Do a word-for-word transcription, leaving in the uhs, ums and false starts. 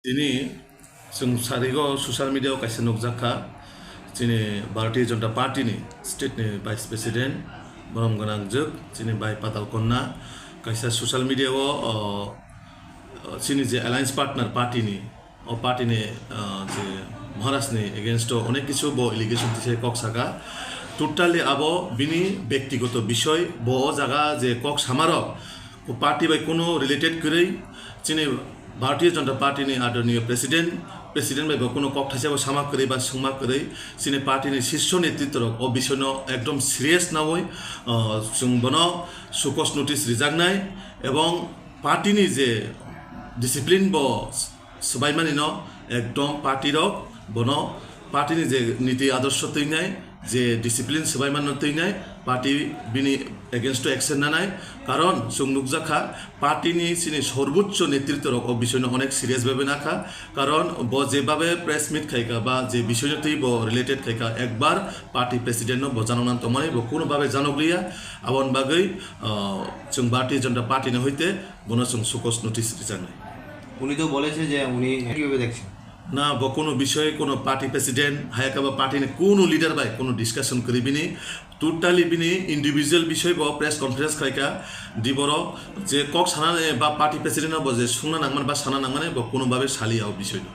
Tini chwng sarigo social media o kaisa nukjak kha, chini Bharatiya Janata Party ni state ni vice president, borom gwnang jwk, chini bai Patal Konna, kaisa social media o, o, o, chini je alliance partner party ni, o party ni, o, je Maharaj ni against o onek kisu bo allegation tisai kok saka. Totally abo bini bektigoto bishoy, bo o jaga je kok samarok, o party bai kuno related kwrwi, chini Bharatiya Janata Party ni adorniyo president, president bai bo kuno kok thaisa bo sama kwrwi ba swngma kwrwi, chini party ni shisho netritwrok o bishoy no ekdom serious nawi, o, chwng bono sukos notice rijaknai, ebong party ni je discipline bo swbaimani no ekdom party rok bono party ni je niti adorsho twinai, je discipline swbaimano twinai, party bini against o action nanai. Karon chwng nukjakha, party ni chini sorbochcho netritwrok o bishoy no onek serious bhabe nakha, karon bo je bhabe press meet khaika ba je bishoy no twi bo related khaika, ekbar party president no bo janokna tongmani bo kuno bhabe janokliya. Aboni bagwi, o, chwng Bharatiya Janata Party ni hoite bono chwng sukos notice rijaknai. উনি তো বলেছে যে উনি কিভাবে দেখছেন? না, bo kuno bishoy kuno party president, hayakaba party ni kuno leader bai kuno discussion kwrwi bini, totally bini individual bishoy bo press conference khlaika, diboro je kok sanani ba party president no bo je sungna nangmani ba sana nangmani bo kuno babe saliya o bishoy no.